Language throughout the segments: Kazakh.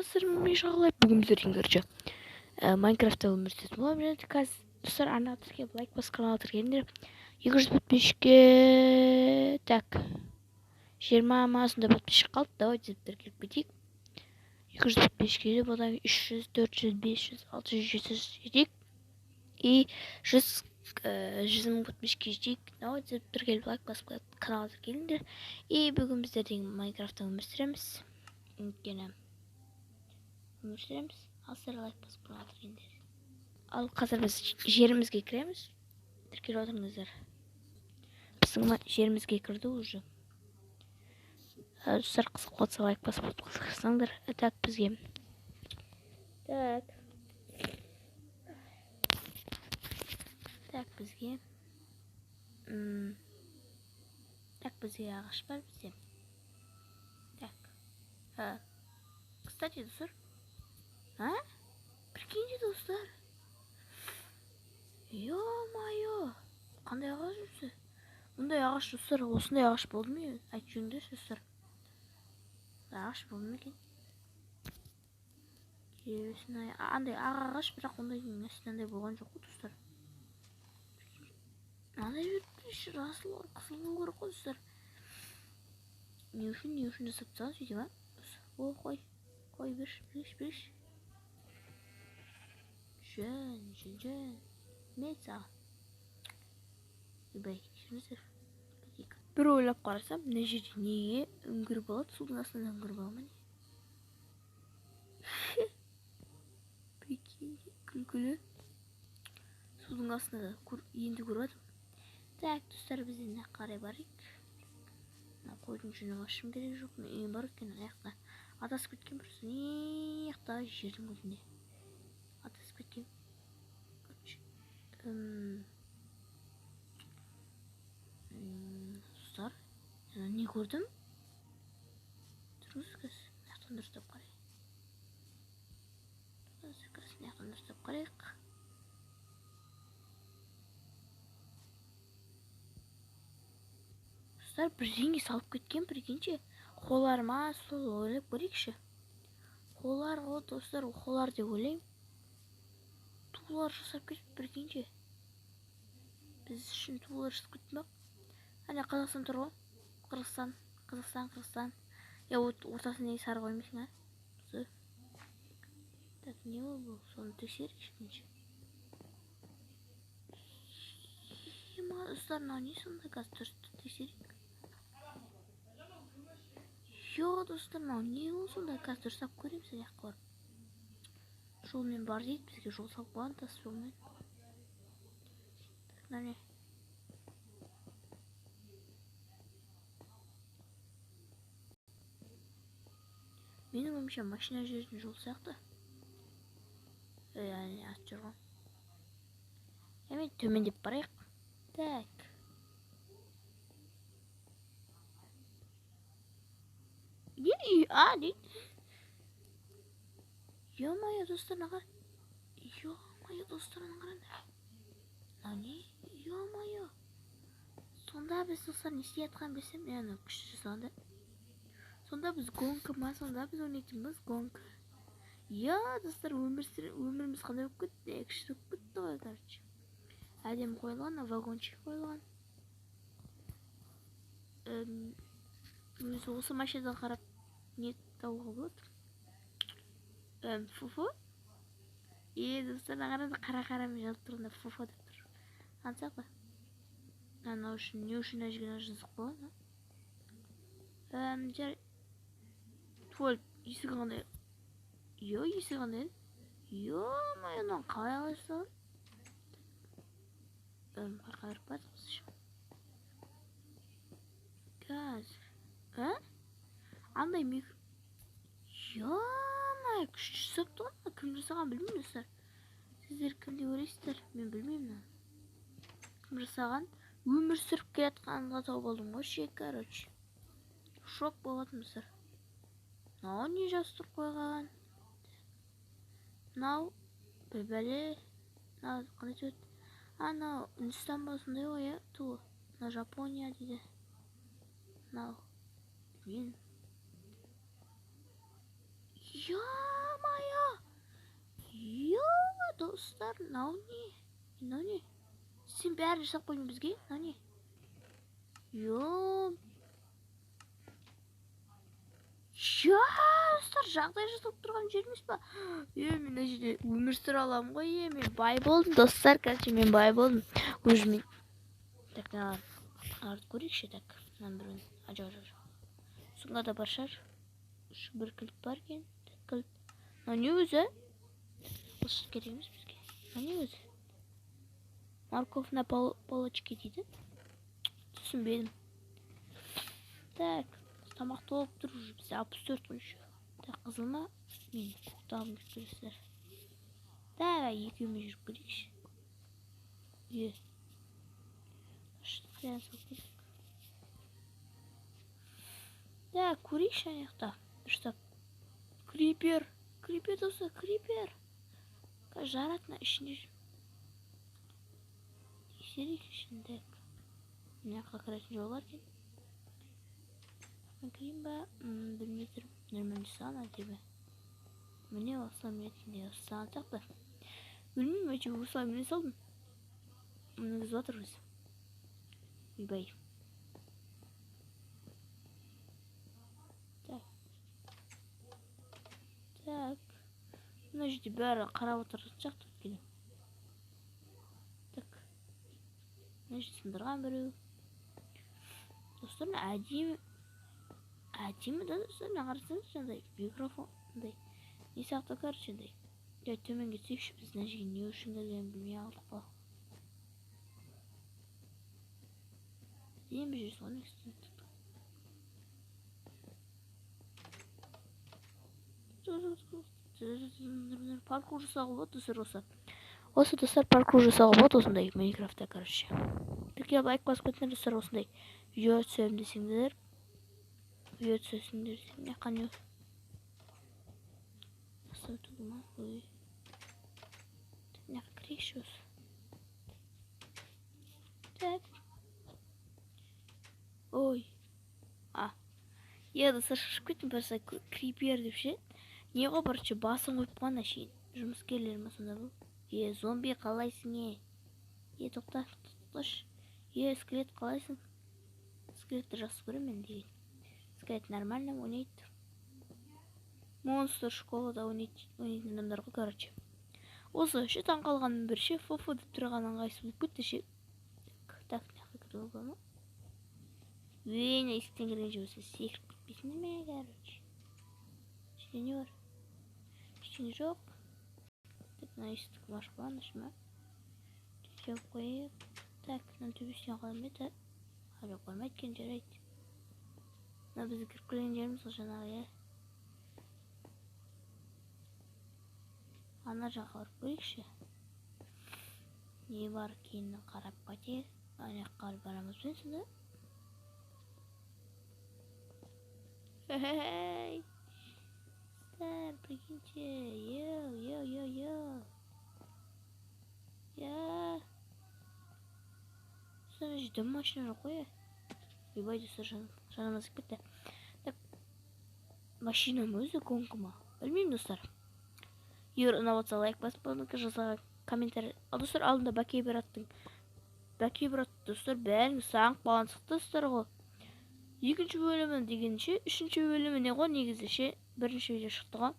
Достар, мен Миша. Бүгін біздер короче Майнкрафтта өмір сүретін боламыз. Және қазір достар арнаға тіркеліп, лайк басып, каналға тіркеліңдер. 200 подписчикке, так, 20 ма сондай подписчик қалды. Давайте тіркеліп кетейік. 200 подписчикке жетіп, одан кейін 300, 400, 500, 600, 700 жетейік. И 100 мың подписчикке жетейік. Давайте тіркеліп, лайк басып, каналға тіркеліңдер. И бүгін біздер деген Майнкрафтта өмір сүреміз. Өйткені өмір сүреміз. Ал сіздер лайк басып, каналға тіркеліңдер. Ал қазір біз жерімізге кіреміз. Тіркеліп отырыңыздар. Біздің жерімізге кірді уже. Достар, қызық болса лайк басып отырсаңдар. Так, бізге. Так. Так, бізге. Так, бізге ағаш бар бізде. Так. Кстати, достар. А? Прикиньте, достар. Ё-моё. Қандай ағаш осы? Мұндай ағаш, достар, осындай ағаш болды ма? Айтып жіберіңдерші, достар. Ағаш болды ма екен? Келесін, андай ақ ағаш, бірақ ондай андай болған жоқ қой, достар. Андай бір жасыл, қызыл болу керек қой, достар. Не үшін, не үшін жасап тастаған сөйтіп, а? О, қой. Қой, берші, берші, берші. Жөн, жөн, жөн. Мен саған. Ойбай, кешіріңіздер. Бір ойлап қарасам, мына жерде неге үңгір болады? Судың астында үңгір бола ма не? Прикиньте, күлкілі. Судың астында енді көріп жатырмын. Так, достар, біз енді қарай барайық. Мына қойдың жүні вообще керек жоқ. Мен үйім бар екен, ана жақта. Адасып кеткен бір мына жақта жердің өзінде. Адасып кеткен. Достар, не көрдім? Тұрыңыз қазір, мына жақтан дұрыстап қарайық. Қазір мына жақтан дұрыстап қарайық. Достар, бірдеңе салып кеткен, прикиньте. Қолар ма, сол ойлап көрейікші. Қолар ғой, достар, қолар деп ойлаймын. Тулар жасап кетіп, прикиньте. Біз үшін тулар жасап кетті ма? Әне Қазақстан тұр ғой. Қырғызстан, Қазақстан, Қырғызстан. Я вот ортасына неге сары қоймайсың, а? Осы. Так, не ол бұл? Соны тексерейікші бірінші. Ема, достар, мынау не сонда? Қазір дұрыс тексерейік. Йо, достар, мынау не ол сонда? Қазір дұрыстап көреміз, ана жаққа барып. Жолмен бар дейді, бізге жол салып қойған тас жолмен. Так, мынау не? Менің ойымша машина жүретін жол сияқты. Ей, әне ат жүр ғой. Әме төмендеп барайық. Так. Не үй, а, не? Ё-моё, достар, мына қара. Ё-моё, достар, мына қараңдар. Мынау не? Ё-моё. Сонда біз, достар, не істей жатқанын білсем, мен ана күшті жасаған да. Сонда біз гонка ма? Сонда біз ойнайтынбыз гонка. Я, достар, өміріміз қандай болып кетті? Күшті болып кетті ғой, короче. Әдемі қойылған, вагончик қойылған. Өзі осы машинадан қарап не табуға болады? Фуфу? Е, достар, мына қараңдар, қара-қарамен жазып тұрғанда фуфу деп тұр. Қанша ғой? Анау үшін, не үшін мына жерге жазып қойған, а? Жар... Туалет, есігі қандай? Йо, есігі қандай? Ё-моё, мынаны қалай қалай жасаған? Қалай қарап бардық ше? Қазір. А? Андай микро... Ё-моё, күшті жасапты ғой. Кім жасаған білмеймін, достар. Сіздер кім деп ойлайсыздар? Мен білмеймін мынаны. Кім жасаған? Өмір сүріп келе жатқанға тауып алдым ғой ше, короче. Шок болатын, достар. Мынау не жастырып қойған? Мынау бір бәле. Мынау қандай сурет? Анау Үндістан ба сондай ғой, иә? Ту. Мынау Жапония дейді. Мынау білмеймін. Ё, Достар, мынау не? Мынау не? Сен бәрін жасап қойдың бізге? Мынау не? Йо. Я, достар, жағдай жасап тұрған жер емес па? Е, мен мына жерде өмір сүре аламын ғой, е, мен бай болдым, достар, короче, мен бай болдым. Уже мен... Так, мына көрейікші, так, мынаның біреуін. А, жоқ, жоқ, жоқ. Сонда да бар шығар. Үш бір кілт бар екен. Так, кілт. Мынау не өзі? Осы керек емес бізге. Мынау не өзі? Морковь на палочке дейді. Түсінбедім. Так, тамақ толып тұр уже бізде 64 қой еще. Так, қызыл ма? Мен көкті алғым келіп тұр, достар. Давай, екеуміз жүріп көрейікші. Е. Так, көрейікші ана жақта. Дұрыстап. Крипер. Крипер, достар, крипер. Қазір жарады мына ішінде жүр. Тексерейік ішін, так. Мына жаққа кіретін жол бар екен. Мен кірейін ба? Білмей тұрмын. Нормально жасаған әдемі. Міне осылай мінетін де жасаған сияқты. Білмеймін, әйтеуір осылай міне салдым. Мінгізіп жатыр өзі. Ойбай. Так. Так. Мына жерде бәрі қарап отыратын сияқты өйткені. Так. Мына жерде сындырған біреу. Достар, мына әдемі. Әдемі да, достар, мына қарасаңыз, жаңағыдай микрофон, мындай не сияқты, короче, мындай. Жай төменге түсейікші, біз мына жерге не үшін келгенін білмей қалдық қой. Әдемі жер соның үстіне тұтты. Паркур жасауға болады, достар, осы. Осы, достар, паркур жасауға болады осындай Майнкрафтта, короче. Тіркеліп лайк басып кетіңдер, достар, осындай видео түсемін десеңдер. Видео түсесіңдер десең, мына жаққа не? Астына ма? Ой. Мына жаққа кірейікші осы. Так. Ой. А. Е, достар, шошып кеттім, просто крипер деп ше. Не ғой, короче, басын қойып қойған әшейін. Жұмыскерлер ма сонда бұл? Е, зомби қалайсың, е? Е, тоқта, тоқташы. Е, скелет қалайсың? Скелетті жақсы көремін мен деген. Скелет нормально ойнайды. Монстр школада ойнайтын адамдар ғой, короче. Осы ше таң қалғаным бір ше, фу-фу деп тұрған ыңғайсыз болып кетті ше. Так, мына жаққа кіруге бола ма? Ей, мына есіктен кірген же болса секіріп кетпейсің ме, короче. Ішінде не бар? Ештеңе жоқ. Так, мына есікті кім ашып қойған, ашып ма? Жауып қояйық. Так, мынаның төбесіне қоймайды. А, жоқ, қоймайды екен, жарайды. Мына біз кіріп келген жеріміз ғой жаңағы, иә. Ана жаққа барып көрейікші. Не бар екенін қарап қайтайық. Ана жаққа қарай барамыз ба сонда? Хей! Достар, прикиньте. Йоу, йоу, йоу, йоу. Я. Достар, мына жерде машина жоқ қой, е. Ойбай, достар, жаным азып кетті. Так, машина ма өзі, гонка ма? Білмеймін, достар. Егер ұнап жатса, лайк басып, жазған комментарий. Ал, достар, алдында Бәкей Браттың. Бәкей Брат, достар, бәріңіз сағынып қалған сияқты, достар ғой. Екінші бөлімі дегенше, үшінші бөлімі не ғой негізі ше, бірінші видео шықты ғой.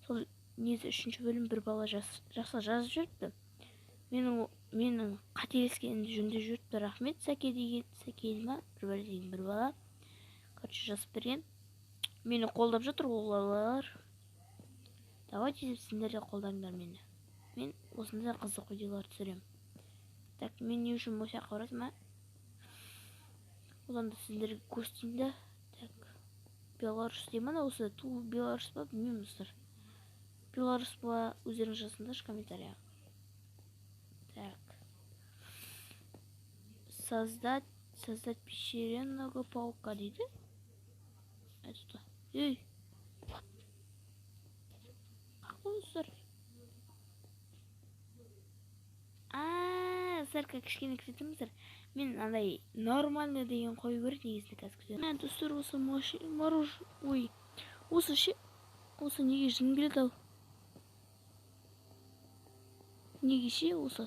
Сол негізі үшінші бөлім бір бала жақсы жазып жіберіпті. Менің қателескенімді жөндеп жіберіпті. Рахмет, Сәке деген, Сәке ма? Бір бала деген бір бала. Короче, жазып берген. Мені қолдап жатыр ол балалар. Давайте деп сендер де қолдаңдар мені. Мен осындай қызық видеолар түсіремін. Так, мен не үшін осы жаққа баратырмын, а? Одан да сендерге көрсетейін да. Так, Беларусь дей ма, осы ту Беларусь па, білмеймін, достар. Беларусь па, өздеріңіз жазыңдаршы комментарияға. Так. Создать пещерного паука дейді. Это эй. Қақпа, достар. А, достар, как кішкене кірсетеміздер. Мен андай нормально деген қою керек негізінде қазір күтемін. Мә, достар, осы морож, ой, осы ше, осы неге жын келеді ау? Неге ше осы?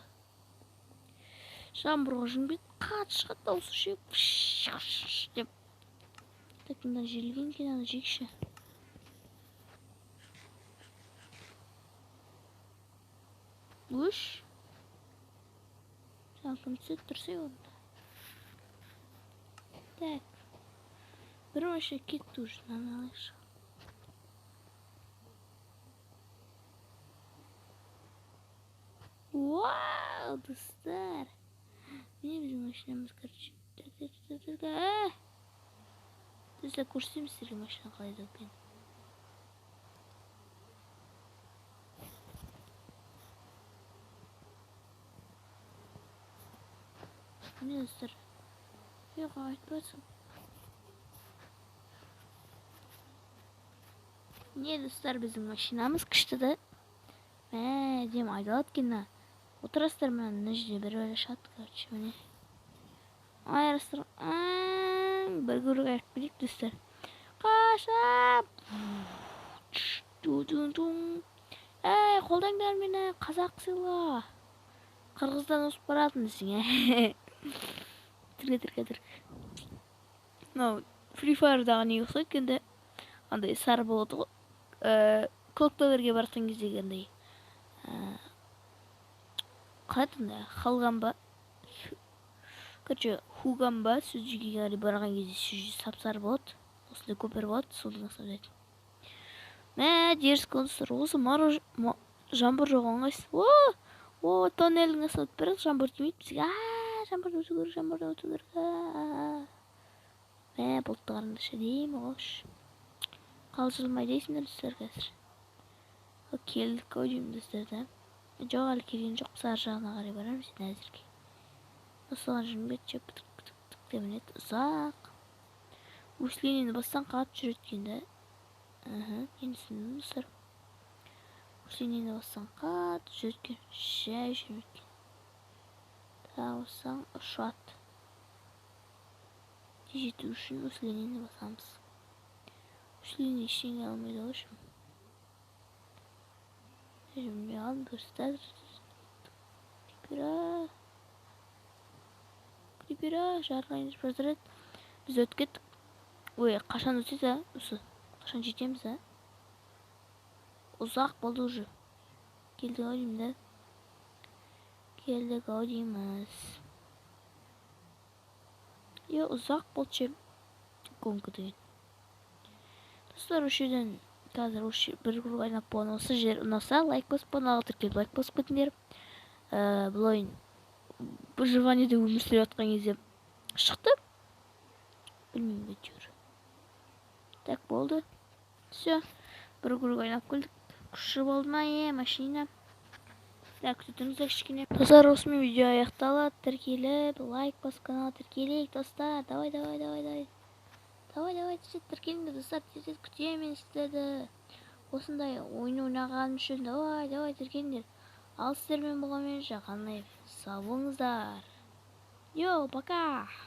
Жаңбырға жүрмейді, қатты шығады дауысы ше, деп. Так, мына желген екен, ана жекші. Өш. Жаңа кім түседі тұрса онда. Так. Бір машина кетті уже, мынаны алайықшы. Вау, достар. Міне біздің машинамыз, короче. Так, так, так, так, так. Достар, көрсетемін сіздерге машина қалай екен. Міне, достар. Жоқ, айтпайсың. Міне, достар, біздің машинамыз күшті да. Мә, әдемі айдалады екен мына. Отырасыздар, мына мына жерде бір бәле шығады, короче, міне. Айырастыр. Бір круг айырып кетейік, достар. Қашап. Ту-ту-ту. Әй, қолдаңдар мені, қазақ сыйла. Қырғыздан озып баратын десең, ә. Түрге, түрге, түрге. Мынау Free Fire'дағы неге ұқсайды екен де? Андай сары болады ғой. Көктөберге баратын кездегі андай, қалай аты анда? Халган ба? Короче, Хуган ба? Сол жерге қарай барған кезде сол жер сап-сары болады. Осындай көпір болады, содан ұқсап. Мә, дерзкий достар, осы жаңбыр жауған қайсы? О, о, тоннельдің астына өтіп барады, жаңбыр тимейді бізге. А, жаңбырдан өту керек, жаңбырдан өту керек. А, мә, бұлтты қараңдаршы, әдемі ғой. Қалжырмай дейсіңдер достар қазір. О, келдік ау деймін достар да. Жоқ, әлі келген жоқпыз, ар жағына қарай барамыз енді әзірге. Осыған жүрмей кетші, бітік, бітік, бітік деп мінеді, ұзақ. Усилениені бассаң қатты жүреді екен да. Аха, енді түсіндім достар. Усилениені бассаң қатты жүреді екен, жай жүрмейді екен. Тағы бассаң ұшады. Тез жету үшін усилениені басамыз. Усиление ештеңе алмайды ғой шым. Білмей қалдым, достар. Крипера. Крипера, жарқырайын деп жатыр еді. Біз өтіп кеттік. Ой, қашан өтеді, а? Осы. Қашан жетеміз, а? Ұзақ болды уже. Келдік ау деймін да. Келдік ау дейміз. Е, ұзақ болды ше. Гонка деген. Достар, осы жерден қазір осы бір круг айналып болған осы жер ұнаса, лайк басып, каналға тіркеліп, лайк басып кетіңдер. Бұл ойын выживаниеде өмір сүріп жатқан кезде шықты. Білмеймін әйтеуір. Так, болды. Все. Бір круг айналып келдік. Күшті болды ма, е, машина. Так, күтіңіздер кішкене. Достар, осымен видео аяқталады. Тіркеліп, лайк басып, каналға тіркелейік, достар. Давай, давай, давай, давай. Давай, давай, тез тіркеліңдер, достар, тез тез күтемін мен сіздерді. Осындай ойын ойнағаным үшін давай, давай тіркеліңдер. Ал сіздермен болған мен Жақанбаев. Сау болыңыздар. Йоу, пока.